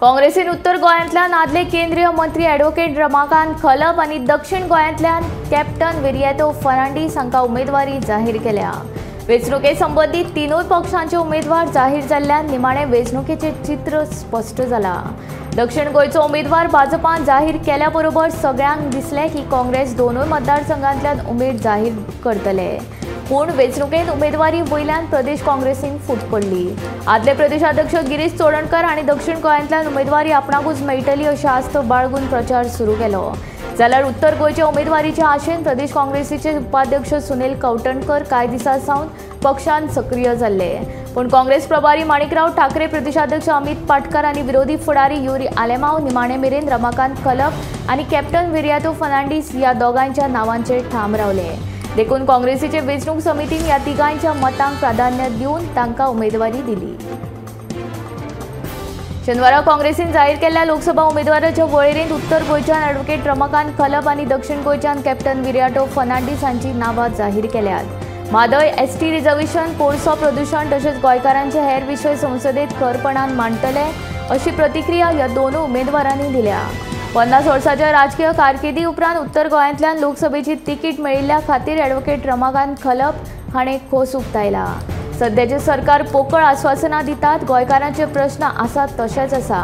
काँग्रेसीन उत्तर गोंयांतल्यान आदले केंद्रीय मंत्री ॲडव्होकेट रमाकांत खलप आनी दक्षिण गोंयांतल्यान कॅप्टन विरियातो फर्नांडीस हांकां उमेदवारी जाहीर केल्या. वेंचणुके संबंदीत तिनूय पक्षांचे उमेदवार जाहीर जाल्ल्यान निमाणे वेंचणुकेचें चित्र स्पश्ट जालां. दक्षिण गोंयचो उमेदवार भाजपान जाहीर केल्या बरोबर सगळ्यांक दिसलें की काँग्रेस दोनूय मतदारसंघांतल्यान उमेद जाहीर करतले. पूण वेंचणुकेंत उमेदवारी वयल्यान प्रदेश काँग्रेसीन फूट पडली. आदले प्रदेशाध्यक्ष गिरीश चोडणकर हांणी दक्षिण गोंयांतल्यान उमेदवारी आपणाकूच मेळटली अशी आस्त बाळगून प्रचार सुरू केलो. जाल्यार उत्तर गोंयच्या उमेदवारीच्या आशेन प्रदेश काँग्रेसीचे उपाध्यक्ष सुनील कवटणकर कांय दिसां सावन पक्षान सक्रीय जाल्ले. पूण काँग्रेस प्रभारी माणिकराव ठाकरे, प्रदेशाध्यक्ष अमित पाटकर आनी विरोधी फुडारी युरी आलेमाव निमाणे मेरेन रमाकांत खलप आनी कॅप्टन विरियातो फर्नांडीस ह्या दोगांयच्या नांवांचेर ठाम रावले. देखून काँग्रेसीचे वेंचणूक समितीन ह्या तिगांच्या मतांक प्राधान्य दिवन तांकां उमेदवारी दिली. शेनवारा काँग्रेसीन जाहीर केल्ल्या लोकसभा उमेदवाराच्या वळेरेंत उत्तर गोंयच्यान ॲडव्होकेट रमाकांत खलप आनी दक्षिण गोंयच्यान कॅप्टन विरियाटो फर्नांडीस हांची नांवां जाहीर केल्यात. म्हादय, एसटी रिझर्वेशन, कोळसो प्रदूशण तशेंच गोंयकारांचे हेर विशय संसदेत खरपणान मांडटले अशी प्रतिक्रिया ह्या दोनूय उमेदवारांनी दिल्या. 50 वर्साच्या राजकीय कारकिर्दी उपरांत उत्तर गोंयांतल्यान लोकसभेची तिकीट मेळिल्ल्या खातीर ॲडव्होकेट रमाकांत खलप हाणें खोस उक्तायला. सद्याचें सरकार पोकळ आस्वासनां दितात, गोंयकारांचे प्रश्न आसात तशेंच आसा,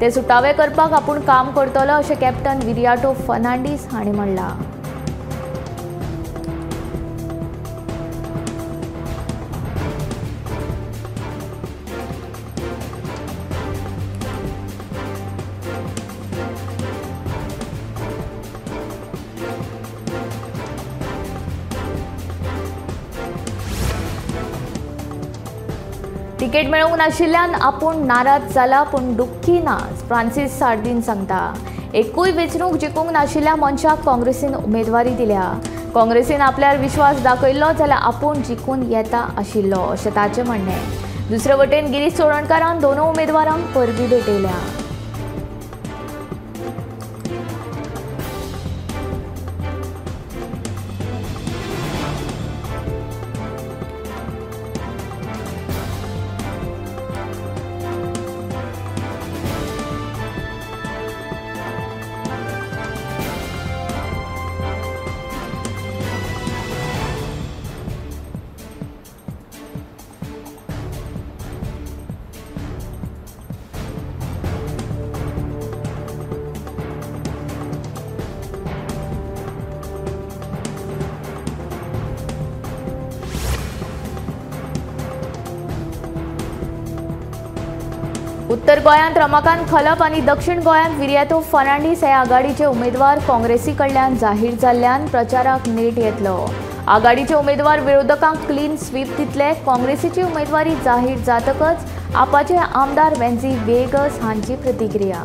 ते सुटावे करपाक आपूण काम करतलो अशें कॅप्टन विरियाटो फर्नांडीस हांणी म्हणलां. तिकेट मेळूंक नाशिल्ल्यान आपूण नाराज जाला, पूण दुख्खी ना, फ्रांसीस सार्दीन सांगता. एकूय वेंचणूक जिखूंक नाशिल्ल्या मनशाक काँग्रेसीन उमेदवारी दिल्या. काँग्रेसीन आपल्यार विश्वास दाखयल्लो जाल्यार आपूण जिखून येता आशिल्लो अशें ताचें म्हणणें. दुसरे वटेन गिरीश चोडणकारान दोनूय उमेदवारांक परबीं भेटयल्या. उत्तर गोंयांत रमाकांत खलप आनी दक्षिण गोंयांत विरियातो फर्नांडीस हे आघाडीचे उमेदवार काँग्रेसी कडल्यान जाहीर जाल्ल्यान प्रचाराक नेट येतलो. आघाडीचे उमेदवार विरोधकांक क्लीन स्वीप दितले. काँग्रेसीची उमेदवारी जाहीर जातकच आपाचे आमदार वेन्झी वेगस हांची प्रतिक्रिया.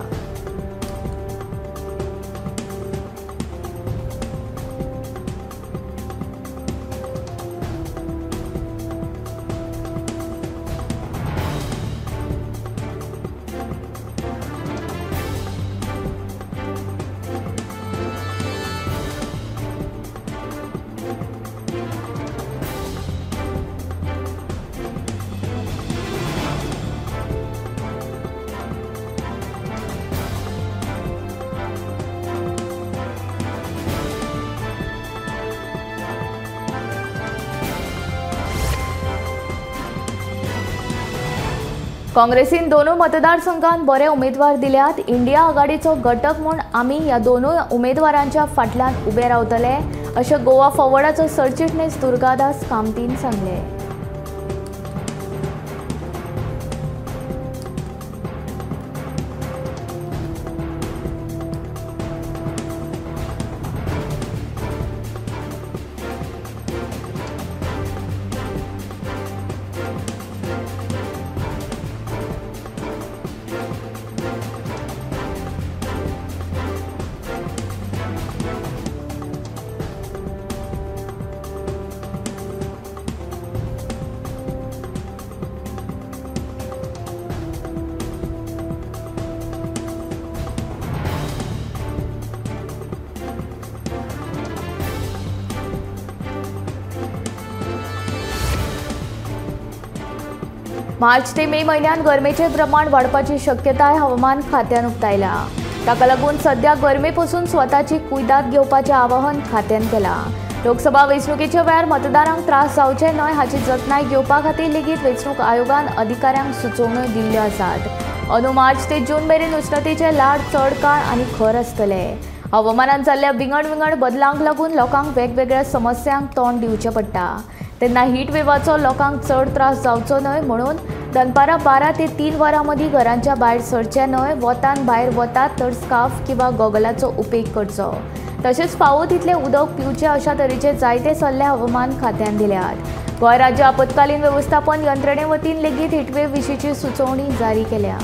काँग्रेसीन दोनूय मतदारसंघात बरे उमेदवार दिल्यात. इंडिया आघाडीचो घटक म्हूण आमी ह्या दोनूय उमेदवारांच्या फाटल्यान उबे रावतले अशें गोवा फॉरवर्डाचो सरचिटणीस दुर्गादास कामतीन सांगलें. मार्च ते मे म्हयन्यांत गरमेचें प्रमाण वाडपाची शक्यताय हवामान खात्यान उक्तायल्या. ताका लागून सध्या गरमे पसून स्वताची कुयदाद घेवपाचें आवाहन खात्यान केलां. लोकसभा वेंचणुकेच्या वेळार मतदारांक त्रास जावचे न्हय हाची जतनाय घेवपा खातीर लेगीत वेंचणूक आयोगान अधिकाऱ्यांक सुचोवण्यो दिल्ल्यो आसात. अंदू मार्च ते जून मेरेन उश्णतेचे ल्हार चड काळ आनी खर आसतले. हवामानात जाल्ल्या विंगड विंगड बदलांक लागून लोकांक वेगवेगळ्या समस्यांक तोंड दिवचें पडटा. तेन्ना हीट वेवाचो लोकांक चड त्रास जावचो न्हय म्हणून दनपारां 12 ते 3 वरां मदीं घरांच्या भायर सरचें न्हय. वतान भायर वतात तर स्कार्फ किंवा गॉगलाचो उपेग करचो. तशेंच फावो तितलें उदक पिवचें अशा तरेचे जायते सल्ले हवामान खात्यान दिल्यात. गोंय राज्य आपत्कालीन वेवस्थापन यंत्रणे वतीन लेगीत हिटवेव विशींची सुचोवणी जारी केल्या.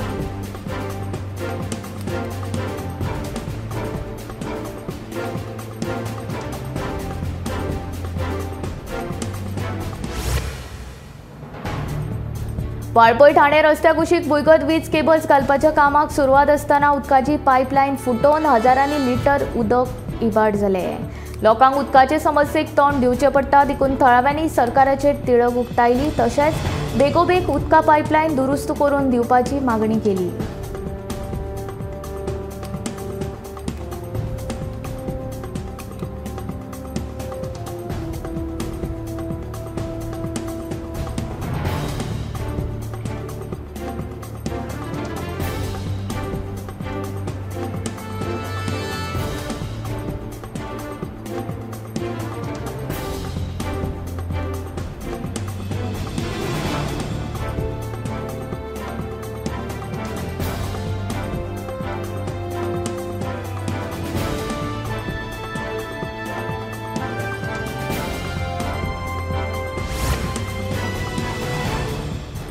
वाळपय ठाणे रस्त्या कुशीक भुंयगत वीज केबल्स घालपाच्या कामाक सुरवात आसतना उदकाची पायपलायन फुटोवन हजारांनी लिटर उदक इबाड जालें. लोकांक उदकाचे समस्येक तोंड दिवचें पडटा देखून थळाव्यांनी सरकाराचेर तिडक उक्तायली. तशेंच बेगोबेग उदका पायपलायन दुरुस्त करून दिवपाची मागणी केली.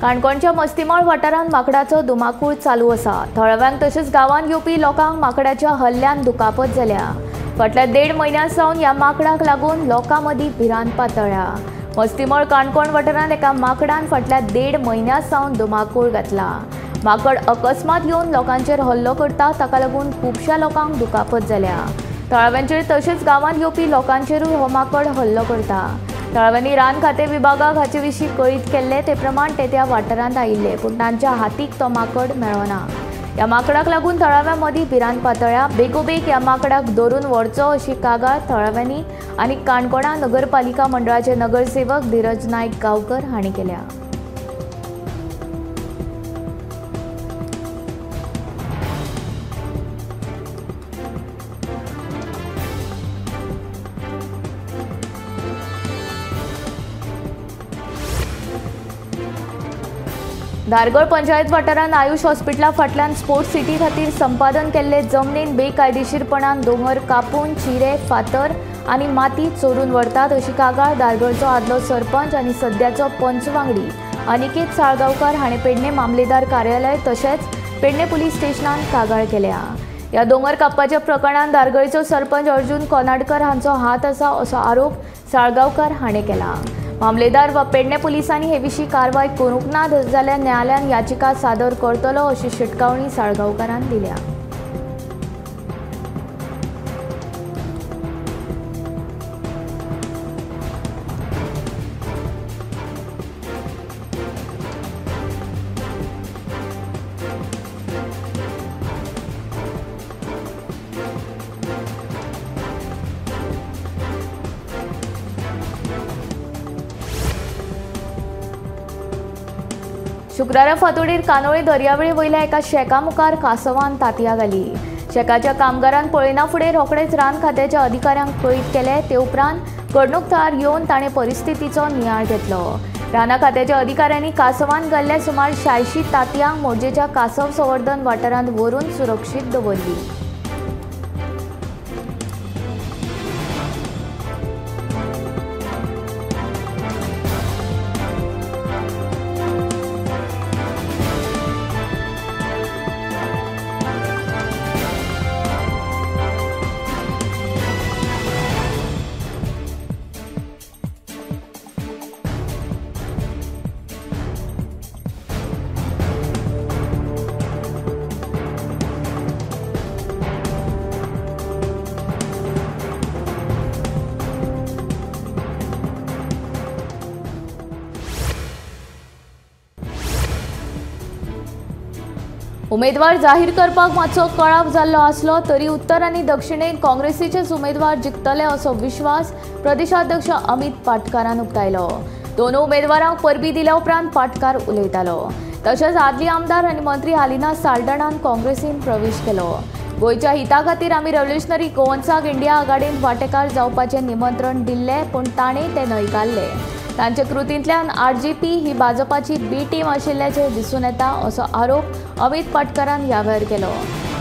काणकोणच्या मस्तीमळ वाठारांत माकडाचो धुमाकूळ चालू आसा. थळाव्यांक तशेंच गांवांत येवपी लोकांक माकडाच्या हल्ल्यान दुखापत जाल्या. फाटल्या 1.5 म्हयन्यां सावन ह्या माकडाक लागून लोकां मदीं भिरांत पातळ्ळ्या. मस्तीमळ काणकोण वाठारांत एका माकडान फाटल्या 1.5 म्हयन्यां सावन धुमाकूळ घातला. माकड अकस्मात येवन लोकांचेर हल्लो करता. ताका लागून खुबश्या लोकांक दुखापत जाल्या. थळाव्यांचेर तशेंच गांवांत येवपी लोकांचेरूय हो माकड हल्लो करता. थळाव्यांनी रान खातें विभागाक हाचे विशीं कळीत केल्लें. ते प्रमाण ते त्या वाठारांत आयिल्ले पूण तांच्या हातीक तो माकड मेळना. ह्या माकडाक लागून थळाव्यां मदीं भिरांत पातळ्ळ्या. बेगोबेग ह्या माकडाक धरून व्हरचो अशी कागाळ थळाव्यांनी आनी काणकोणा नगरपालिका मंडळाचे नगरसेवक धीरज नायक गांवकर हांणी केल्या. धारगळ पंचायत वाठारांत आयुष हॉस्पिटला फाटल्यान स्पोर्ट्स सिटी खातीर संपादन केल्ले जमनीन बेकायदेशीरपणान दोंगर कापून चिरे फातर आनी माती चोरून व्हरतात अशी कागाळ धारगळचो आदलो सरपंच आनी सद्याचो पंच वांगडी अनिकेत साळगांवकार हाणें पेडणे मामलेदार कार्यालय तशेंच पेडणे पुलीस स्टेशनान कागाळ केल्या. ह्या दोंगर कापपाच्या प्रकरणांत धारगळचो सरपंच अर्जुन कोनाडकर हांचो हात आसा असो आरोप साळगांवकार हाणें केला. मामलेदार वा पेडणे पुलिसांनी हे विशीं कारवाय करूंक ना जाल्यार न्यायालयान याचिका सादर करतलो अशी शिटकावणी साळगांवकारान दिल्या. शुक्रारा फांतोडेर कानोळे दर्यावेळे वयल्या एका शेका मुखार कासवान तांतयां घाली. शेकाच्या कामगारान पळयना फुडें रोखडेच रान खात्याच्या अधिकाऱ्यांक कळीत केलें. ते उपरांत घडणूक थळार येवन ताणें परिस्थितीचो नियाळ घेतलो. राना खात्याच्या अधिकाऱ्यांनी कासवान घाल्ल्या सुमार 86 तांतयांक मोरजेच्या कासव संवर्धन वाठारांत व्हरून सुरक्षीत दवरली. उमेदवार जाहीर करपाक मातसो कळाव जाल्लो आसलो तरी उत्तर आनी दक्षिणेत काँग्रेसीचेच उमेदवार जिखतले असो विश्वास प्रदेशाध्यक्ष अमित पाटकारान उक्तायलो। दोनूय उमेदवारांक परबी दिल्या उपरांत पाटकार उलयतालो। तशेंच आदली आमदार आनी मंत्री आलिना साल्डाणान काँग्रेसीन प्रवेश केलो। गोंयच्या हिता खातीर आमी रेव्होल्युशनरी गोवन्साक इंडिया आघाडींत वांटेकार जावपाचें निमंत्रण दिल्लें, पूण ताणें तें न्हयकारलें। तांचे कृतींतल्यान आरजीपी ही भाजपाची बी टीम आशिल्ल्याचें दिसून येता असो आरोप अमित पाटकारान ह्या वेळार केलो।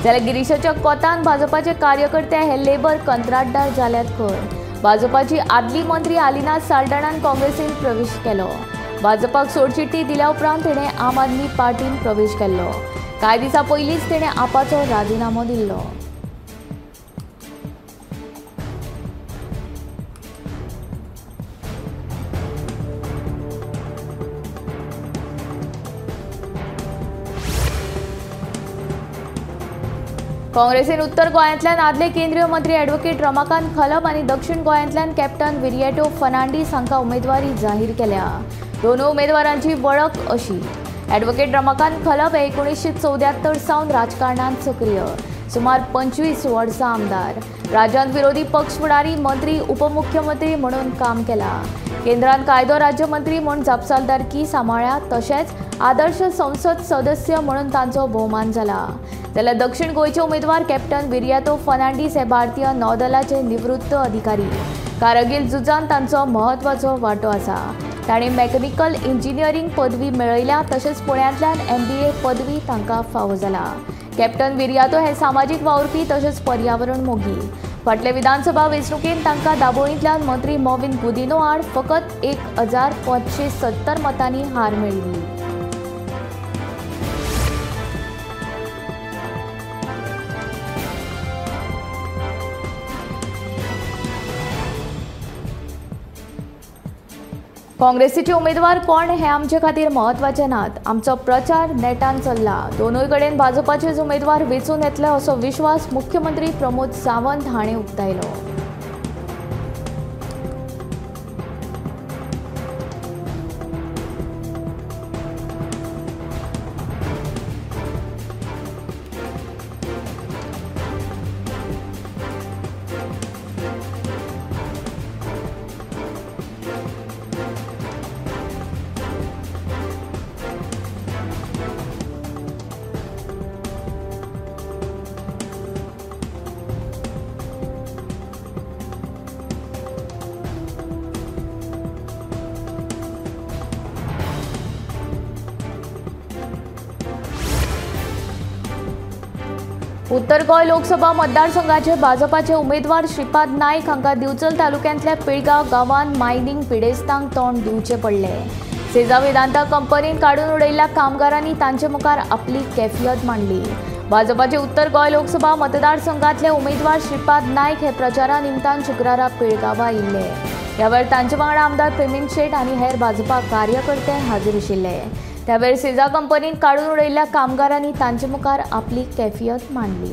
जाल्यार गिरीशाच्या कोतान भाजपाचे कार्यकर्ते हे लेबर कंत्राटदार जाल्यात खंय। भाजपाची आदली मंत्री आलिना साल्डाणान काँग्रेसीन प्रवेश केलो। भाजपाक सोडचिट्टी दिल्या उपरांत तिणें आम आदमी पार्टीन प्रवेश केल्लो। कांय दिसां पयलींच तिणें आपाचो राजिनामो दिल्लो। काँग्रेसीन उत्तर गोंयांतल्यान आदले केंद्रीय मंत्री ॲडव्होकेट रमाकांत खलप आनी दक्षिण गोंयांतल्यान कॅप्टन विरिएटो फर्नांडीस हांकां उमेदवारी जाहीर केल्या। दोनूय उमेदवारांची वळख अशी। ॲडव्होकेट रमाकांत खलप हे 1974 सावन राजकारणांत सक्रीय, सुमार 25 वर्सां आमदार, राज्यांत विरोधी पक्ष फुडारी, मंत्री, उपमुख्यमंत्री म्हणून काम केलां। केंद्रांत कायदो राज्यमंत्री म्हूण जापसालदारकी सांबाळ्ळ्या, तशेंच आदर्श संसद सदस्य म्हणून तांचो भोवमान जाला। जाल्यार दक्षिण गोंयचे उमेदवार कॅप्टन विरियातो फर्नांडीस हे भारतीय नौदलाचे निवृत्त अधिकारी। कारगिल झुजांत तांचो म्हत्वाचो वांटो आसा। ताणें मॅकॅनिकल इंजिनियरींग पदवी मेळयल्या, तशेंच पुण्यांतल्यान MBA पदवी तांकां फावो जाला। कॅप्टन विरियातो हे सामाजीक वावुरपी तशेंच पर्यावरण मोगी। फाटले विधानसभा वेंचणुकेंत तांकां दाबोळींतल्यान मंत्री मॉविन गुदिन्हो आड फकत 1570 मतांनी हार मेळिल्ली। काँग्रेसीचे उमेदवार कोण हे आमचे खातीर म्हत्वाचे नात, आमचो प्रचार नेटान चल्ला। दोनूय कडेन भाजपाचेच उमेदवार वेंचून येतले असो विश्वास मुख्यमंत्री प्रमोद सावंत हांणी उक्तायलो। उत्तर गोंय लोकसभा मतदारसंघाचे भाजपाचे उमेदवार श्रीपाद नायक हांकां दिवचल तालुक्यांतल्या पिळगांव गांवांत मायनिंग पिडेस्तांक तोंड दिवचें पडलें। सेजा वेदांता कंपनीन काडून उडयल्ल्या कामगारांनी तांचे मुखार आपली कैफियत मांडली। भाजपाचे उत्तर गोंय लोकसभा मतदारसंघातले उमेदवार श्रीपाद नायक हे प्रचारा निमतान शुक्रारा पिळगांवा आयिल्ले। ह्या वेळार तांचे वांगडा आमदार प्रेमीन शेट आनी हेर भाजपा कार्यकर्ते हाजीर आशिल्ले। त्यावेळी सेजा कंपनीन काडून उडयल्ल्या कामगारांनी तांचे मुखार आपली कैफियत मांडली।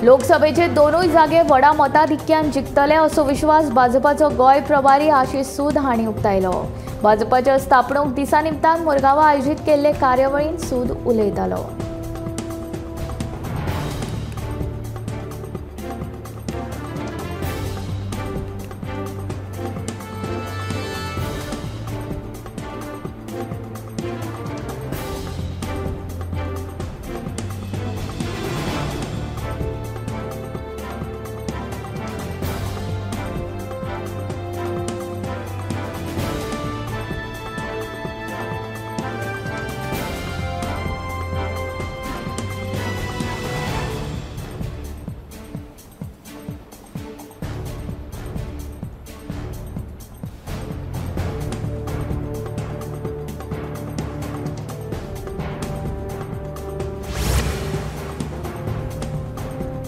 लोकसभेचे दोनूय जागे व्हडा मताधिक्यान जिखतले असो विश्वास भाजपाचो गोंय प्रभारी आशिष सूद हांणी उक्तायलो। भाजपाच्या स्थापणूक दिसा निमतान मुरगांवां आयोजीत केल्ले कार्यावळींत सूद उलयतालो।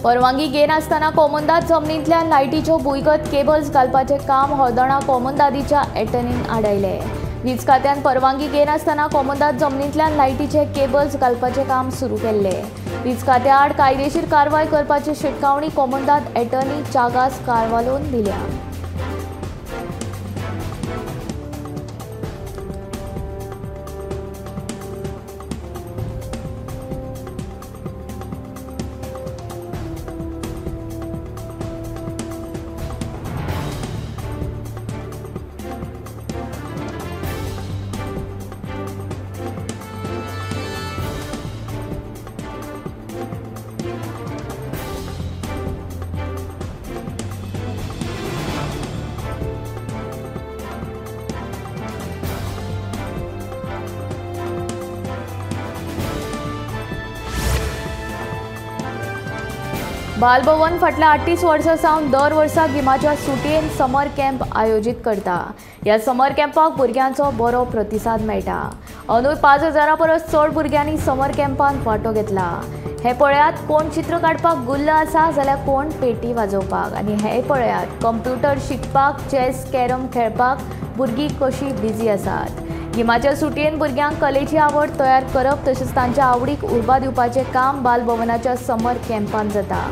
परवानगी घेनासतना कोमुंदाद जमनींतल्यान लायटीच्यो भुंयगत केबल्स घालपाचें काम हळदोणा कोमुंदादीच्या एटर्नीन आडायलें। वीज खात्यान परवानगी घेनासतना कोमुंदाद जमनींतल्यान लायटीचे केबल्स घालपाचें काम सुरू केल्लें। वीज खात्या आड कायदेशीर कारवाय करपाची शिटकावणी कोमुंदाद एटर्नी चागास कारवालोन दिल्या। बालभवन फाटल्या 38 वर्सां सावन दर वर्सा गिमाच्या सुटयेन समर कॅम्प आयोजीत करता। ह्या समर कॅम्पाक भुरग्यांचो बरो प्रतिसाद मेळटा। अंदूय 5000 परस चड भुरग्यांनी समर कॅम्पांत वांटो घेतला। हे पळयात कोण चित्र काडपाक गुल्ल आसा जाल्यार कोण पेटी वाजोवपाक, आनी हे पळयात कंप्युटर शिकपाक, चॅस कॅरम खेळपाक भुरगीं कशी बिजी आसात। गिमाच्या सुटयेन भुरग्यांक कलेची आवड तयार करप तशेंच तांच्या आवडीक उर्बा दिवपाचें काम बालभवनाच्या समर कॅम्पांत जाता।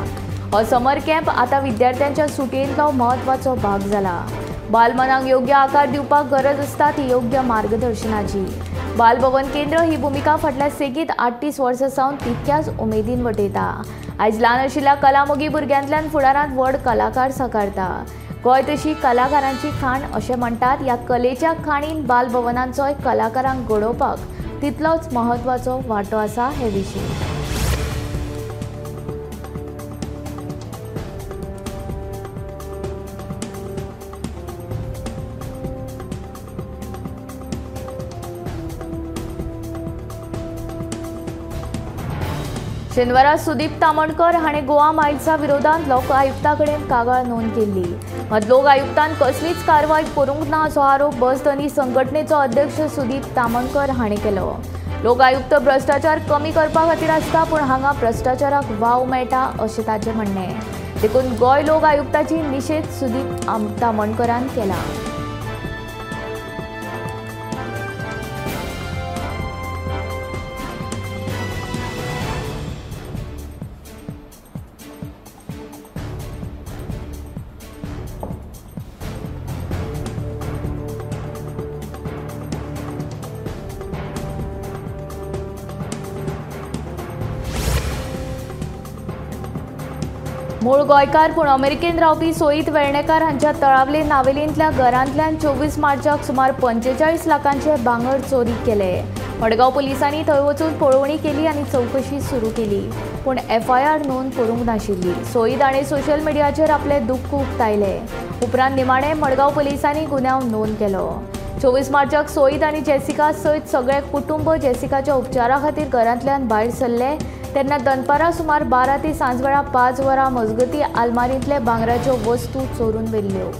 हो समर कॅम्प आतां विद्यार्थ्यांच्या सुटयेंतलो म्हत्वाचो भाग जाला। बालमनाक योग्य आकार दिवपाक गरज आसता ती योग्य मार्गदर्शनाची। बालभवन केंद्र ही भुमिका फाटल्या सेगीत 38 वर्सां सावन तितक्याच उमेदीन वटयता। आयज ल्हान आशिल्ल्या कलामोगी भुरग्यांतल्यान फुडारांत व्हड कलाकार साकारता। गोंय तशी कलाकारांची खाण अशें म्हणटात। ह्या कलेच्या खाणीन बालभवनांचोय कलाकारांक घडोवपाक तितलोच म्हत्वाचो वांटो आसा हे विशीं। शेनवारा सुदीप तामणकर हाणें गोवा मायल्सा विरोधात लोक आयुक्ता कडेन कागाळ नोंद केल्ली। मात लोक आयुक्तान कसलीच कारवाय करूंक ना असो आरोप बस धनी संघटनेचो अध्यक्ष सुदीप तामणकर हाणें केलो। लोक आयुक्त भ्रश्टाचार कमी करपा खातीर आसता, पूण हांगा भ्रश्टाचाराक वाव मेळटा अशें ताचें म्हणणें। देखून गोंय लोक आयुक्ताची निशेध सुदीप तामणकरान केला। मूळ गोंयकार पूण अमेरिकेन रावपी सोईत वेर्णेकार हांच्या तळावले नावेलींतल्या घरांतल्यान 24 मार्चाक सुमार 45 लाखांचे भांगर चोरी केले। मडगांव पुलिसांनी थंय वचून पळोवणी केली आनी चवकशी सुरू केली, पूण एफआयआर नोंद करूंक नाशिल्ली। सोईत हाणें सोशल मिडियाचेर आपलें दुख्ख उक्तायलें। उपरांत निमाणें मडगांव पुलिसांनी गुन्यांव नोंद केलो। 24 मार्चाक सोईत आनी जेसिका सयत सगळे कुटुंब जेसिकाच्या उपचारा खातीर घरांतल्यान भायर सरले तेन्ना दनपारां सुमार 12 ते सांजवेळा 5 वरां मजगती आलमारींतले भांगराच्यो वस्तू चोरून व्हेल्ल्यो।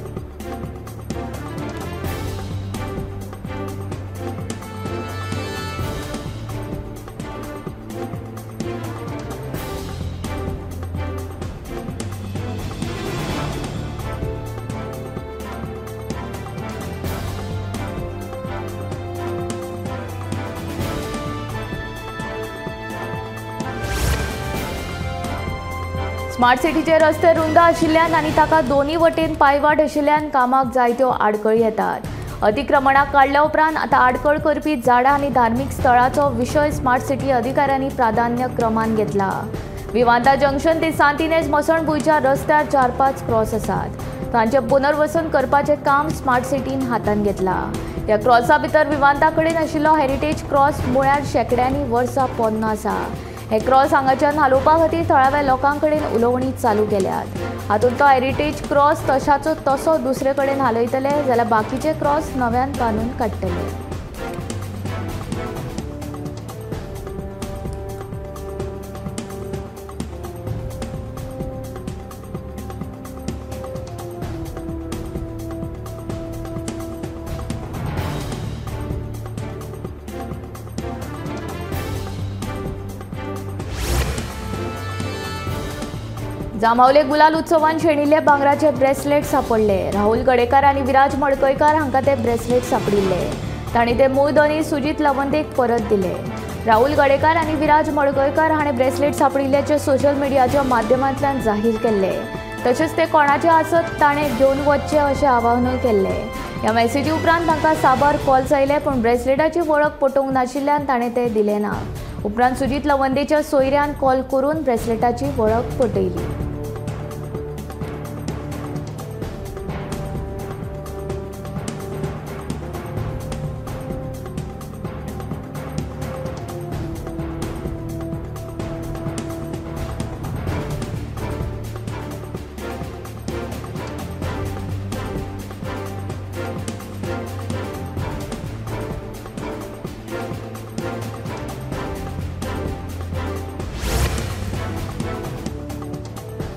स्मार्ट सिटीचे रस्ते रुंद आशिल्ल्यान आनी ताका दोनूय वटेन पांयवाट आशिल्ल्यान कामाक जायत्यो आडखळी येतात। अतिक्रमणां काडल्या उपरांत आतां आडखळ करपी झाडां आनी धार्मीक स्थळाचो विशय स्मार्ट सिटी अधिकाऱ्यांनी प्राधान्य क्रमान घेतला। विवांता जंक्शन ते सांतिनेज मसणभुंयच्या रस्त्यार 4-5 क्रॉस आसात, तांचें पुनर्वसन करपाचें काम स्मार्ट सिटीन हातांत घेतला। ह्या क्रॉसा भितर विवांता कडेन आशिल्लो हेरिटेज क्रॉस म्हळ्यार शेंकड्यांनी वर्सां पोन्नो आसा। हे क्रॉस हांगाच्यान हालोवपा खातीर थळाव्या लोकां कडेन उलोवणी चालू केल्यात। हातूंत तो हेरिटेज क्रॉस तशाचो तसो दुसरे कडेन हालयतले जाल्यार बाकीचे क्रॉस नव्यान बांदून काडटले। जांबावले गुलाल उत्सवान शेणिल्ले भांगराचे ब्रेसलेट सांपडले. राहुल गडेकार आनी विराज मडकयकार हांकां ते ब्रेसलेट सांपडिल्ले. तांणी ते मूळ धनी सुजीत लवंदेक परत दिले. राहुल गडेकार आनी विराज मडकयकार हाणें ब्रेसलेट सांपडिल्ल्याचे सोशल मिडियाच्या माध्यमांतल्यान जाहीर केल्ले. तशेंच ते कोणाचे आसत ताणें घेवन वचचे अशें आवाहनूय केल्लें. ह्या मॅसेजी उपरांत तांकां साबार कॉल्स आयले, पूण ब्रेसलेटाची वळख पटोवंक नाशिल्ल्यान ताणें ते दिले ना. उपरांत सुजीत लवंदेच्या सोयऱ्यान कॉल करून ब्रेसलेटाची वळख पटयली.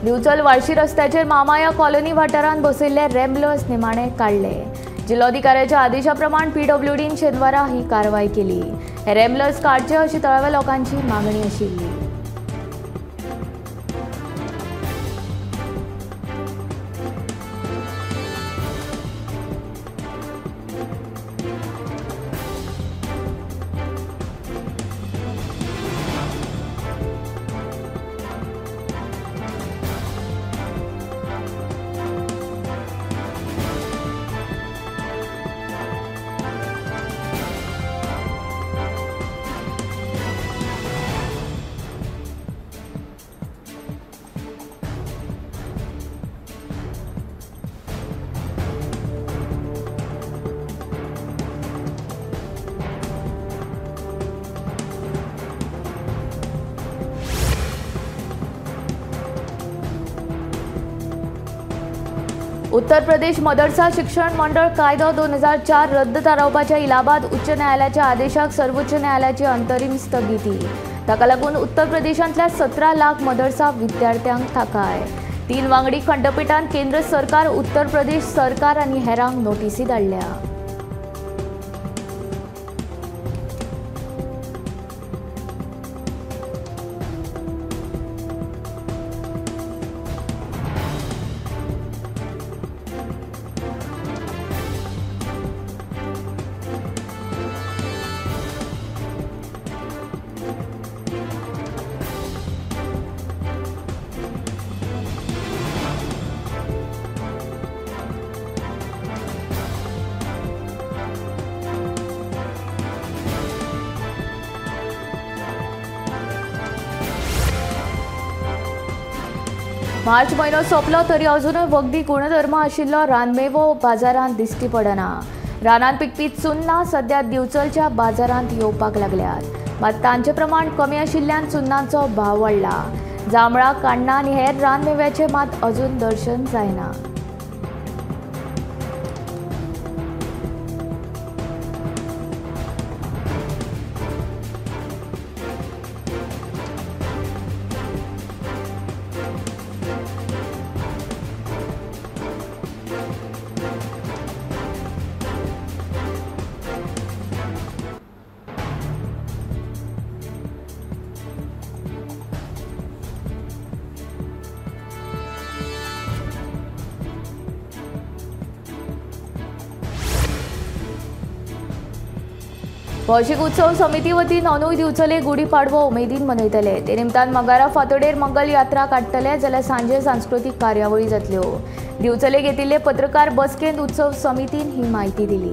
दिवचल वाळशी रस्त्याचेर मामाया कॉलनी वाठारांत बसयल्ले रॅम्बलर्स निमाणे काडले. जिल्लोधिकाऱ्याच्या आदेशा प्रमाण पीडब्ल्यूडीन शेनवारा ही कारवाय केली. हे रॅम्बलर्स काडचे अशी थळाव्या लोकांची मागणी आशिल्ली. उत्तर प्रदेश मदरसा शिक्षण मंडळ कायदो 2004 रद्द थारावपाच्या इलाहाबाद उच्च न्यायालयाच्या आदेशाक सर्वोच्च न्यायालयाची अंतरीम स्थगिती. ताका लागून उत्तर प्रदेशांतल्या 17 लाख मदरसा विद्यार्थ्यांक थाकाय. 3 वांगडी खंडपीठान केंद्र सरकार, उत्तर प्रदेश सरकार आनी हेरांक नोटीसी धाडल्या. मार्च म्हयनो सोंपलो तरी अजुनूय वखदी गुणधर्म आशिल्लो रानमेवो बाजारांत दिश्टी पडना. रानांत पिकपी चुन्नां सद्या दिवचलच्या बाजारांत येवपाक लागल्यात, मात तांचें प्रमाण कमी आशिल्ल्यान चुन्नांचो भाव वाडला. जांबळां, काण्णां आनी हेर रानमेव्याचें मात अजून दर्शन जायना. भौशीक उत्सव समिती वतीन अंदूय दिवचले गुढीपाडवो उमेदीन मनयतले. ते निमतान मंगारा फांतोडेर मंगल यात्रा काडटले, जाल्यार सांजे सांस्कृतीक कार्यावळी जातल्यो. दिवचले घेतिल्ले पत्रकार बसकेंत उत्सव समितीन ही म्हायती दिली.